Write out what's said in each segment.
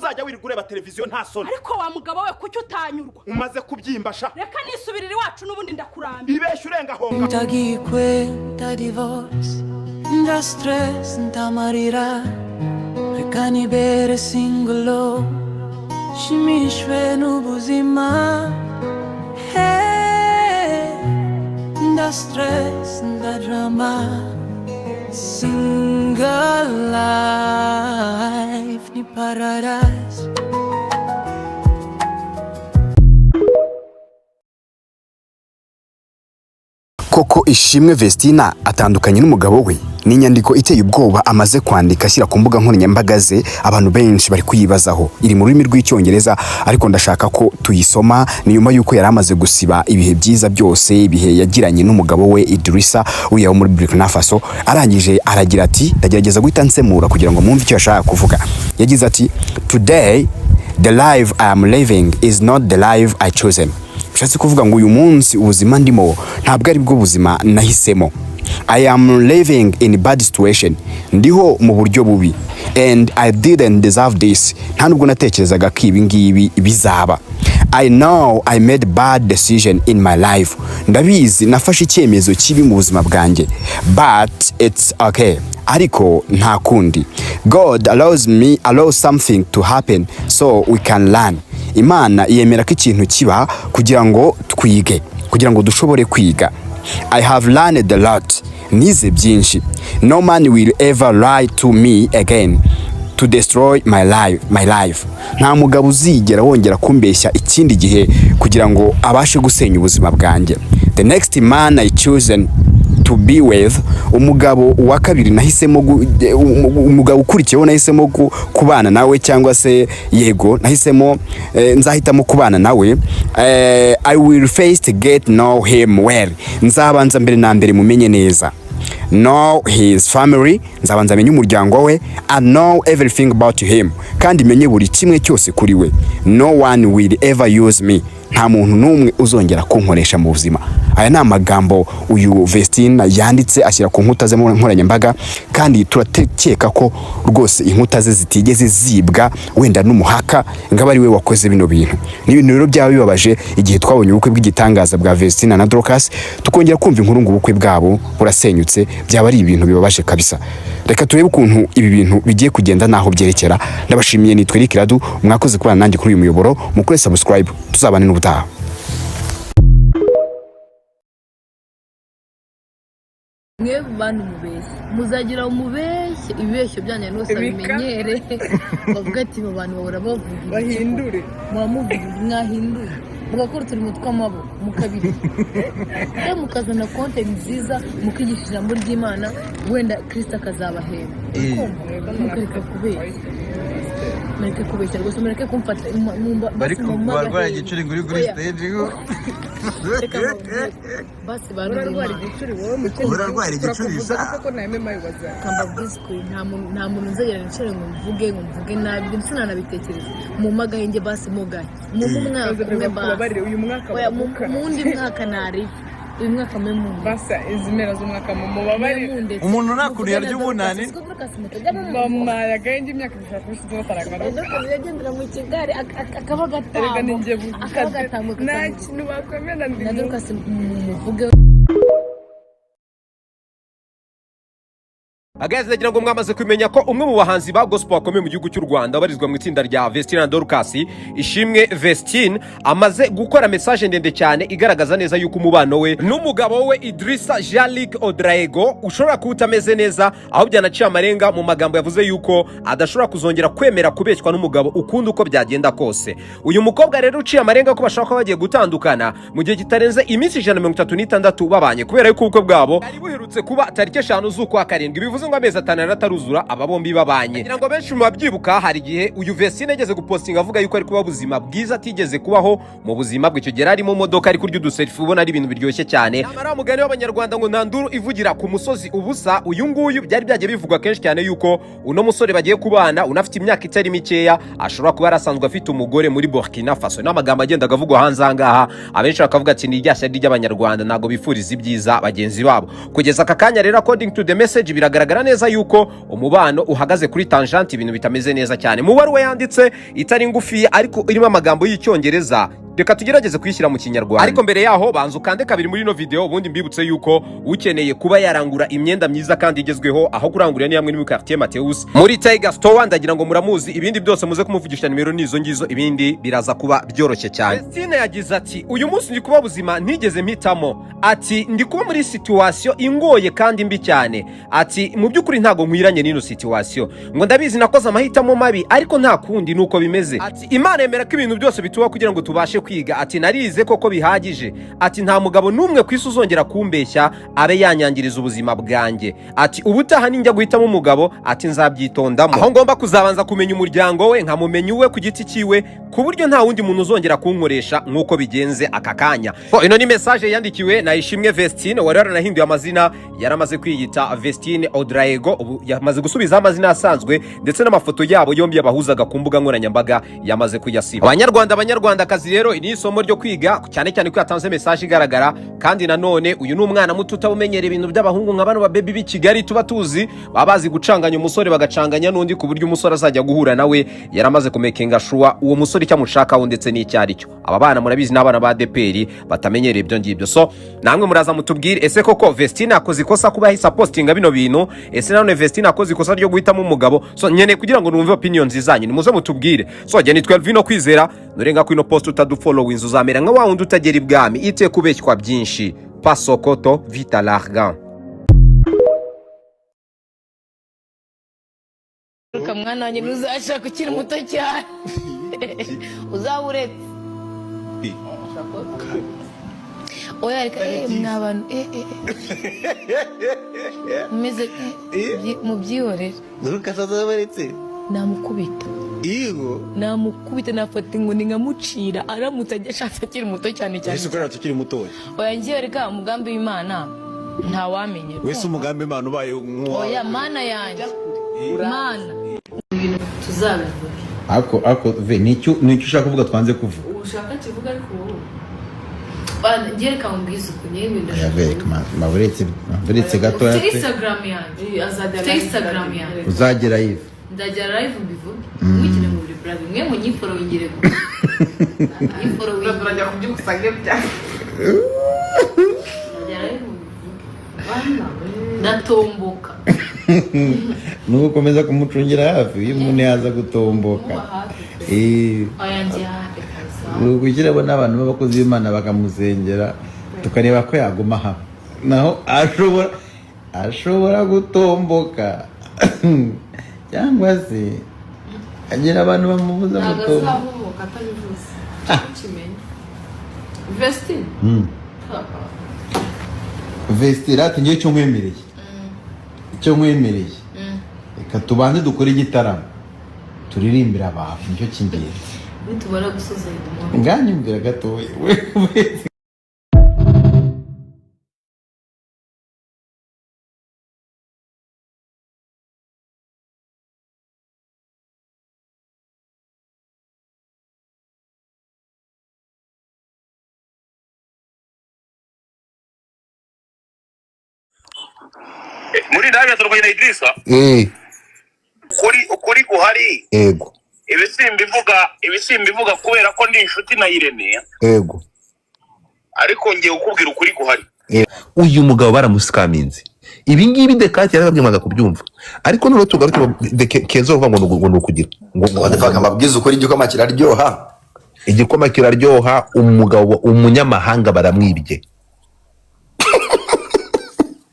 Uzajya wirirwa ureba televiziyo, nta soni. Ariko wa mugabo we, kuki utanyurwa? Umaze kubyimbasha. Reka nisubirire iwacu, n'ubundi ndakurambiwe. Ibeshya urenga honga. Ntagikwe, nta divorce, nta stress, nta marira. Reka nibere single, nshimishwe n'ubuzima. Hey, nta stress, nta drama. Single life ni paradise. Koko Ishimwe Vestina atandukanye n'umugabo we? Ni inyandiko iteye ubwoba amaze kwandika ashyira ku mbuga nkoranyambaga ze. Abantu benshi bari kuyibazaho. Iri mu rurimi rw'Icyongereza, ariko ndashaka ko tuyisoma. Ni nyuma y'uko yari amaze gusiba ibihe byiza byose, ibihe yagiranye n'umugabo we Idrissa, uriya wo muri Burkina Faso. Arangije aragira ati, ndagerageza guhita nsemura kugira ngo mwumve icyo yashaka kuvuga. Yagize ati: "Today the life I am living is not the life I chosen." Bishatse kuvuga ngo uyu munsi ubuzima ndimo ntabwo ari bwo buzima nahisemo. "I am living in bad situation", ndiho mu buryo bubi. "And I didn't deserve this", nta nubwo natekerezaga ko ibi ngibi bizaba. "I know I made bad decision in my life", ndabizi nafashe icyemezo kibi mu buzima bwanjye. "But it's okay", ariko nta kundi. "God allows me allows something to happen so we can learn", Imana yemera ko ikintu kiba kugira ngo twige, kugira ngo dushobore kwiga. "I have learned a lot", nize byinshi. "No man will ever lie to me again to destroy my life", nta mugabo uzigera wongera kumbeshya ikindi gihe kugira ngo abashe gusenya ubuzima bwanjye. "The next man I chosen to be with", umugabo wa kabiri nahisemo umugabo ukurikiyeho nahisemo kubana nawe, cyangwa se yego nahisemo, nzahitamo kubana nawe, "I will first get know him well", nzabanza mbere na mbere mumenye neza, "know his family", nzabanza menye umuryango we, "and know everything about him", kandi menye buri kimwe cyose kuri we. "No one will ever use me", nta muntu n'umwe uzongera kunkoresha mu buzima. Aya ni amagambo uyu Vestine yanditse ashyira ku nkuta ze nkoranyambaga, kandi turatekeka ko rwose inkuta ze zitigeze zibwa wenda n'umuhaka ngo abe ari we wakoze bino bintu. Ni ibintu rero byaba bibabaje igihe twabonye ubukwe bw'igitangaza bwa Vestine na Dorcas, tukongera kumva inkuru ngo ubukwe bwabo burasenyutse. Byaba ari ibintu bibabaje kabisa. Reka turebe ukuntu ibi bintu bigiye kugenda n'aho byerekera. Ndabashimiye, nitwa Eric Radu, mwakoze kubana nanjye kuri uyu muyoboro. Mukore subscribe, tuzabane n'ubutaha. Mwe bantu mubeshye, muzagira mubeshye, ibibeshyo byanyu rwose bimenyere, bavuga ati: "Aba bantu bahora bavuga ibiki?" Bahindure. Muba muvuga ibi, mwahinduye mugakora uturimo tw'amaboko, mukabiri rero, mukazana content nziza, mukigisha ijambo ry'Imana, wenda Kirisita akazabahemba. Ukumva mukareka kubeshya, mureke kubeshya rwose, mureke kumfata bari basi mumpe barwara agahenge. Igicuri ngo uri kuri Oya, stage. Reka mbabwire. Basi bantu Urarwara b'Imana. igicuri wowe mukene. Urarwara igicuri. Turakuvuza. Sha. Ariko ko na MMA waza. Kambabwiza ukuri, nta muntu nzagera nicare ngo mvuge nabi, ibyo sinanabitekereza. Mumpe agahenge basi, mo gake, mumpe umwaka umwe basi. Kubabarire uyu mwaka. Oya, Wabuka. mu wundi mwaka nariba, uyu mwaka mwe munde. Basa izi mpera z'umwaka mu mubabarire. Umuntu nta kuntu yarya ubunani. Bamaye agahenge, imyaka ishobora kuba ishize bataragaruka. Yagendera mu kigare akaba Erega ni gatambo njye akaba gatambo. Nta kintu bakwemera, ndi Na mu Dorcas muvuge. Guys, ndagira ngo mwamaze kumenya ko umwe mu bahanzi ba gospel bakomeye mu gihugu cy'u Rwanda, barizwa mu itsinda rya Vestine na Dorcas, Ishimwe Vestine, amaze gukora message ndende cyane igaragaza neza yuko umubano we n'umugabo we Idrissa Jalik Odraego ushobora kuba utameze neza, aho byanaciye amarenga mu magambo yavuze yuko adashobora kuzongera kwemera kubeshywa n'umugabo ukundi uko byagenda kose. Uyu mukobwa rero uciye amarenga ko bashobora kuba bagiye gutandukana mu gihe kitarenze iminsi 136 babanye, kubera yuko ubukwe bwabo bwari buherutse kuba tariki 5 z'ukwa karindwi, bivuze ngo amezi 5 yari ataruzura aba bombi babanye. Ngira ngo benshi mu babyibuka, hari igihe uyu Vestine yageze gupostinga avuga yuko ari kuba ubuzima bwiza atigeze kubaho mu buzima bwe. Icyo gihe yari ari mu modoka ari kurya uduselfie, ubona ari ibintu biryoshye cyane. Nyamara mugani w'Abanyarwanda ngo nta nduru ivugira ku musozi ubusa. Uyu nguyu byari byagiye bivugwa kenshi cyane yuko uno musore bagiye kubana, unafite imyaka itari mikeya, ashobora kuba yarasanzwe afite umugore muri Burkina Faso. N'amagambo agenda avugwa hanze aha ngaha, abenshi bakavuga ati: "Ni irya shyari ry'Abanyarwanda, ntabwo bifuriza ibyiza bagenzi babo." Kugeza aka kanya rero, according to the message, biragaragara Bigaragara neza yuko umubano uhagaze kuri tangente, ibintu bitameze neza cyane. Mu baruwa yanditse itari ngufi ariko irimo amagambo y'Icyongereza, reka tugerageze kuyishyira mu Kinyarwanda. Ariko mbere yaho, banza ukande kabiri muri ino video, ubundi mbibutse yuko ukeneye kuba yarangura imyenda myiza kandi igezweho, aho kurangurira ni hamwe ni muri Quartier Mateus muri Tiger Store. Ndagira ngo muramuzi. Ibindi byose muze kumuvugisha, nimero nizo ngizo, ibindi biraza kuba byoroshye cyane. Vestine yagize ati: "Uyu munsi ndi kuba buzima ntigeze mpitamo." Ati: "Ndi kuba muri situation ingoye kandi mbi cyane." Ati: "Mu by'ukuri ntabwo nkwiranye n'ino situation." Ngo: "Ndabizi nakoze amahitamo mabi, ariko nta kundi nuko bimeze." Ati: "Imana yemera ko ibintu byose bituba kugira ngo tubashe kwiga." Ati: "Narize koko bihagije." Ati: "Nta mugabo n'umwe ku isi uzongera kumbeshya abe yanyangiriza ubuzima bwanjye." Ati: "Ubutaha ninjya guhitamo umugabo," ati, "nzabyitondamo, aho ngomba kuzabanza kumenya umuryango we, nkamumenya uwe ku giti cyiwe, ku buryo nta wundi muntu uzongera kunkoresha nk'uko bigenze aka kanya." So, ino ni message yandikiwe na Ishimwe Vestine wari waranahinduye amazina, yaramaze kwiyita Vestine Odraego. Ubu yamaze gusubizaho amazina asanzwe, ndetse n'amafoto yabo yombi yabahuzaga ku mbuga nkoranyambaga yamaze kuyasiba. Abanyarwanda, abanyarwandakazi, rero iri ni isomo ryo kwiga, cyane cyane ko yatanze message igaragara. Kandi nanone uyu ni umwana muto utawumenyera ibintu by'abahungu nka bano ba baby b'i Kigali tuba tuzi, baba bazi gucanganya umusore bagacanganya n'undi, ku buryo umusore azajya guhura nawe yaramaze kumakinga sure uwo musore icyo amushakaho ndetse n'icyo ari cyo. Aba bana murabizi ni abana ba ADEPR batamenyereye ibyo ngibyo. So namwe muraza mutubwire: ese koko Vestine akoze ikosa kuba yahise apostinga bino bintu? Ese nanone Vestine akoze ikosa ryo guhitamo umugabo? So nkeneye kugira ngo numve opinions zanyu, nimuze mutubwire. So jye nitwa Elvino Kwizera. Nurenga kuri ino post utadufollowinze, uzamera nka wa wundi utagera ibwami, iteka ubeshywa byinshi. Pasokoto vita largan. Reka mwana wanjye, ntuzashaka ukiri muto cyane, uzaba uretse. Oya reka, mwa bantu, mumeze mubyihorere. Ntukazazabaretse. Namukubita. Yego. Namukubita, nafata inkoni nkamucira aramutse ajya ashatse akiri muto cyane cyane. Wese ukorera tukiri mutoya. Oya, ngewe reka, umugambi w'Imana ntawamenya. Wese umugambi Imana ubaye nk'uwawe. Oya, Mana yanjye, Mana, ibintu tuzabivuge. Ako ve nicyo ushaka kuvuga twanze kuvuga. Ushaka kivuga, ariko wowe bana ngewe reka nkubwize ukuntu yewe ibintu Oya ve, maburetse maburetse gatoya Ufite pe. Instagram yanjye? Ufite Instagram yanjye? Uzagera yive. Ndagera live mbivuge. Mwikine mu buri brother mwe munyifollowingire gusa, nyifollowingire. Turajya kubyuka usange bya Ndagera live mbivuge, ndatomboka. Nuko ukomeza kumucungira hafi, iyo umuntu yaza gutomboka. Muba hafi pe. Oya, njye hafi kabisa. Ni ugushyiraho n'abantu b'abakozi b'Imana bakamusengera, tukareba ko yaguma hamwe, naho ashobora gutomboka cyangwa se agira abantu bamubuza Ntabwo gutomboka. azahubuka atabivuze, ukimenye Vestine. Vestine ati: "Ngewe icyo nkwemereye, icyo nkwemereye, reka tubanze dukore igitaramo turirimbire abantu, nicyo cy'ingenzi." Nitumara gusoza uyu Nganyumvira gatoya. Muri ndabya turwanya na Idrissa. Ukuri guhari. Ibisimba ivuga kubera ko ndi inshuti na Irene. Ariko ngiye kukubwira ukuri guhari. Uyu mugabo baramusikaminze. Ibi ngibi Dekati yarababwiye kubyumva, ariko noneho tugaruke Kenzo uvuga ngo ni ukugira ngo Wadefaka, mbabwize ukuri, igikoma kiraryoha. Igikoma kiraryoha. Umugabo umunyamahanga baramwibye.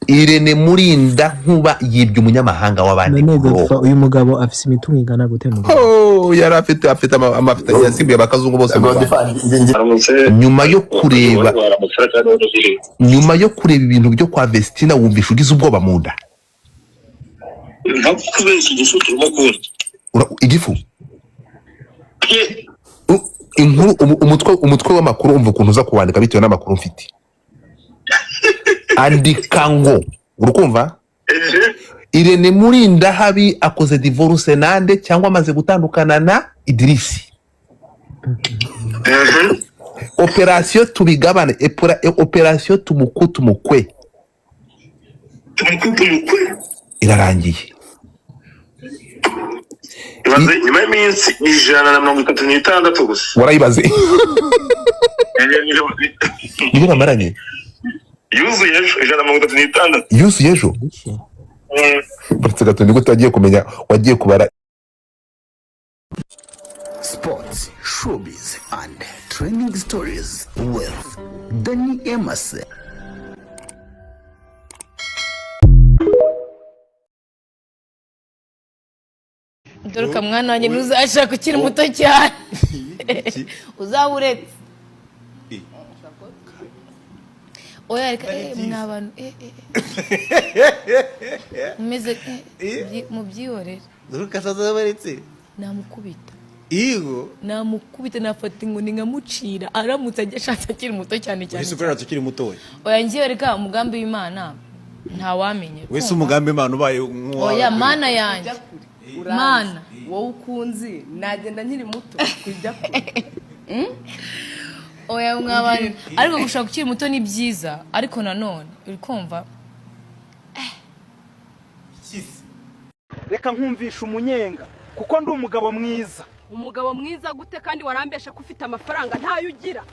Irene Murinda Nkuba yibye umunyamahanga w'abandi. None Bro. Godfa, uyu mugabo afise imitungo ingana gute mu Rwanda? Oh, yari afite amafoto yasimbuye abakazungu bose mu Rwanda. Nyuma yo kureba ibintu byo kwa Vestina, wumvisha ugize ubwoba mu nda. Ntakubeshya, igifu turimo kubona. Igifu. Inkuru umutwe w'amakuru, umva ukuntu uza kuwandika bitewe n'amakuru mfite. Andika ngo urukumva: Irene Murindahabi akoze divorce nande, cyangwa amaze gutandukana na Idirisi. Operasiyo tubigabane, operasiyo tumuku tumukwe. Tumuku tumukwe. Irarangiye. Ibaze nyuma y'iminsi 136 gusa. Warayibaze? Nibwo bamaranye. Yuzuye ejo 136. Yuzuye ejo. Uretse gato, nibwo utagiye kumenya, wagiye kubara. Sports, showbiz, and trending stories with Danny Emerson. Dore mwana wanjye, ntuzashaka ukiri muto cyane, uzaba uretse. Oya reka, mwa bantu, mumeze mubyihorere. Dore Namukubita. Igo. Namukubita, nafata inkoni nkamucira aramutse ajya ashatse akiri muto cyane cyane. Wese ukorera ukiri mutoya. Oya, ngiye reka, umugambi w'Imana ntawamenye. Wese umugambi Imana ubaye nk'uwawe. Oya, Mana yanjye, Mana. Wowe ukunzi nagenda nkiri muto kujya kure. Oya mwabana, ariko gushaka ukiri muto ni byiza, ariko nanone uri kumva. Reka nkumvisha umunyenga kuko ndi umugabo mwiza. Umugabo mwiza gute kandi warambeshe ko ufite amafaranga ntayo ugira?